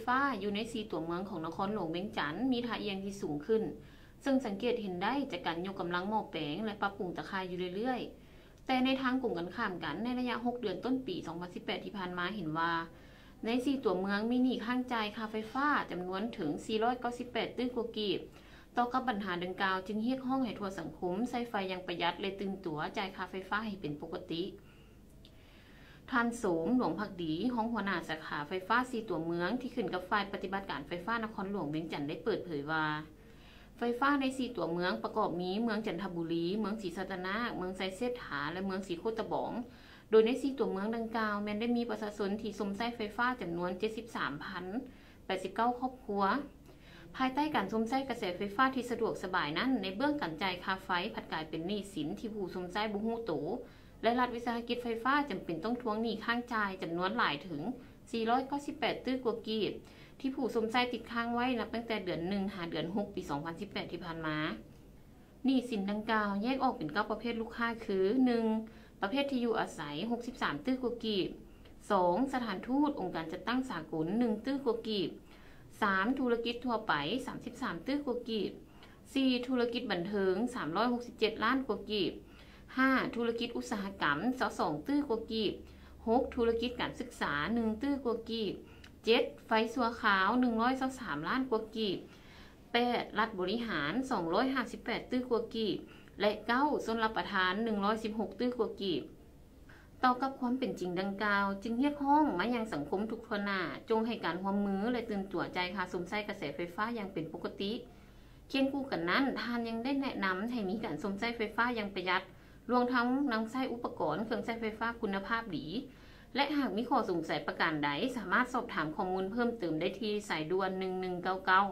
ຟ້າຢູ່ໃນສີ່ຕົວເມືອງຂອງນະຄອນຫຼວງວຽງຈັນມີທ່າອ່ຽງທີ່ສູງຂຶ້ນ, ເຊິ່ງສັງເກດເຫັນໄດ້ຈາກການຍົກກຳລັງໝໍ້ແປງ ແລະ ປັບປຸງຕາຂ່າຍຢູ່ເລື້ອຍໆ. ແຕ່ໃນທາງກົງກັນຂ້າມກັນ, ໃນໄລຍະຫົກເດືອນຕົ້ນປີສອງພັນສິບແປດທີ່ຜ່ານມາເຫັນວ່າ ໃນສີ່ຕົວເມືອງມີໜີ້ຄ້າງຈ່າຍຄ່າໄຟຟ້າຈຳນວນເຖິງສີ່ຮ້ອຍເກົ້າສິບແປດຕື້ກວ່າກີບ. ຕໍ່ກັບບັນຫາດັ່ງກ່າວ, ຈຶ່ງຮຽກຮ້ອງໃຫ້ທົ່ວສັງຄົມໃຊ້ໄຟຢ່າງປະຢັດ ແລະ ຕື່ນຕົວຈ່າຍຄ່າໄຟຟ້າໃຫ້ເປັນປົກກະຕິ. ທ່ານ ໂສມ ຫຼວງພັກດີ, ຮອງຫົວໜ້າສາຂາໄຟຟ້າສີ່ຕົວເມືອງທີ່ຂຶ້ນກັບຝ່າຍປະຕິບັດການໄຟຟ້ານະຄອນຫຼວງວຽງຈັນ ໄດ້ເປີດເຜີຍວ່າ ໄຟຟ້າໃນສີ່ຕົວເມືອງປະກອບມີເມືອງຈັນທະບູລີ, ເມືອງສີສັດຕະນາກ, ເມືອງໄຊເສດຖາ ແລະ ເມືອງສີໂຄດຕະບອງ, ໂດຍໃນສີ່ຕົວເມືອງດັ່ງກ່າວແມ່ນໄດ້ມີປະຊາຊົນທີ່ຊົມໃຊ້ໄຟຟ້າຈຳນວນເຈັດສິບສາມພັນແປດສິບເກົ້າຄອບຄົວ. ພາຍໃຕ້ການຊົມໃຊ້ກະແສໄຟຟ້າທີ່ສະດວກສະບາຍນັ້ນ, ໃນເບື້ອງການຈ່າຍຄ່າໄຟພັດກາຍເປັນໜີ້ສິນທີ່ຜູ້ຊົມໃຊ້ບໍ່ຮູ້ໂຕ ແລະ ລັດວິສາຫະກິດໄຟຟ້າຈຳເປັນຕ້ອງທວງໜີ້ຄ້າງຈ່າຍຈຳນວນຫຼາຍເຖິງສີ່ຮ້ອຍເກົ້າສິບແປດຕື້ກວ່າກີບ ທີ່ຜູ້ຊົມໃຊ້ຕິດຄ້າງໄວ້ນັບຕັ້ງແຕ່ເດືອນໜຶ່ງຫາເດືອນຫົກປີສອງພັນສິບແປດທີ່ຜ່ານມາ. ໜີ້ສິນດັ່ງກ່າວແຍກອອກເປັນເກົ້າປະເພດລູກຄ້າຄື ໜຶ່ງ ປະເພດທີ່ຢູ່ອາໄສ ຫົກສິບສາມຕື້ກວ່າກີບ, ສອງ ສະຖານທູດ ອົງການຈັດຕັ້ງສາກົນ ໜຶ່ງຕື້ກວ່າກີບ, ສາມ ທຸລະກິດທົ່ວໄປ ສາມສິບສາມຕື້ກວ່າກີບ, ສີ່ ທຸລະກິດບັນເທີງ ສາມຮ້ອຍຫົກສິບເຈັດລ້ານກວ່າກີບ, ຫ້າ ທຸລະກິດອຸດສາຫະກຳ ຊາວສອງຕື້ກວ່າກີບ, ຫົກ ທຸລະກິດການສຶກສາ ໜຶ່ງຕື້ກວ່າກີບ, ເຈັດ ໄຟຊົ່ວຄາວ ໜຶ່ງຮ້ອຍຊາວສາມລ້ານກວ່າກີບ, ແປດ ລັດບໍລິຫານ ສອງຮ້ອຍຫ້າສິບແປດຕື້ກວ່າກີບ ແລະ ເກົ້າ ຊົນລະປະທານ ໜຶ່ງຮ້ອຍສິບຫົກຕື້ກວ່າກີບ. ຕໍ່ກັບຄວາມເປັນຈິງດັ່ງກ່າວ, ຈຶ່ງຮຽກຮ້ອງມາຍັງສັງຄົມທຸກທົ່ວໜ້າ ຈົ່ງໃຫ້ການຮ່ວມມື ແລະ ຕື່ນຕົວຈ່າຍຄ່າຊົມໃຊ້ກະແສໄຟຟ້າຢ່າງເປັນປົກກະຕິ. ຄຽງຄູ່ກັນນັ້ນ, ທ່ານຍັງໄດ້ແນະນຳໃຫ້ມີການຊົມໃຊ້ໄຟຟ້າຢ່າງປະຢັດ, ລວມທັງນຳໃຊ້ອຸປະກອນເຄື່ອງໃຊ້ໄຟຟ້າຄຸນນະພາບດີ ແລະ ຫາກມີຂໍ້ສົງໄສປະການໃດ, ສາມາດສອບຖາມຂໍ້ມູນເພີ່ມເຕີມໄດ້ທີ່ສາຍດ່ວນ ໜຶ່ງໜຶ່ງເກົ້າເກົ້າ.